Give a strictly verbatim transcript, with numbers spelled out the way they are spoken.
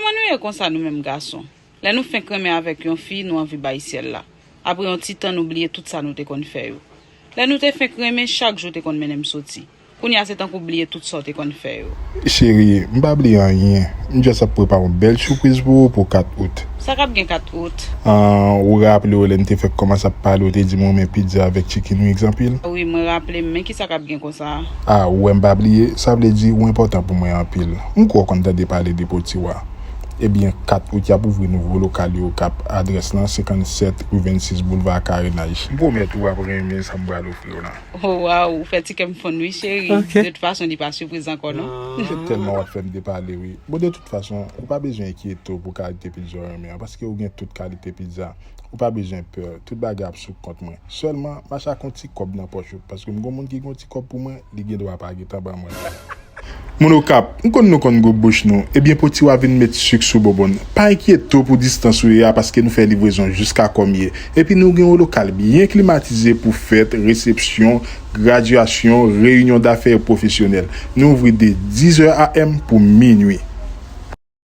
Kòman nou ye konsa nou menm gason? Lè nou fenk renmen avèk yon fi, nou anvi bay syèl la. Apre yon ti tan, nou bliye tout sa nou te konn fè yo. Lè nou te fenk renmen, chak jou te konn mennen m soti. Kounye a se tankou w bliye tout sa w te konn fè yo. Cheri, m pa bliye anyen. M just ap prepare yon bèl sipriz pou ou pou kat out. Sa k ap gen kat out? Ah, ou raple w lè n te fèk kòmanse ap pale, ou te di m ou renmen pizza avèk chicken wings anpil? Wi, mwen raple m, men kisa k ap gen konsa? Ah, ou wè m pa bliye, sa vle di ou enpòtan pou mwen anpil. M kwè w konn tande pale de Potiwa. Ebyen, kat out y ap ouvri nouvo lokal yo Okap. Adrès lan, senkannsèt rue vennsis boulevard Carénage. M pwomèt ou w ap renmen sa m pral ofri w lan. Oh, waw, ou fè ti kè m fonn wi, cheri. Ok. De tout fason, li pa sipriz ankò, non. Mwen tèlman w ap fè m depale, wi. Bon, de tout fason, ou pa bezwen enkyete w pou kalite pizza w renmen an, paske ou gen tout kalite pizza. Ou pa bezwen pè, tout bagay ap sou kont mwen. Sèlman, mache ak yon ti kòb nan pòch ou, paske m gon moun ki gen yon ti kòb pou mwen, li gen dwa pa gentan ban mwen. Moun Okap, m konn nou konn gwo bouch nou. Ebyen, Potiwa vin met sik sou bonbòn. Pa enkyete w pou distans ou ye a, paske nou fè livrezon jiska Kòmye. Epi nou gen yon lokal byen klimatize pou fèt, resepsyon, gradyasyon, reyinyon dafè e pwofesyonèl. Nou ouvri de diz è a m pou minui.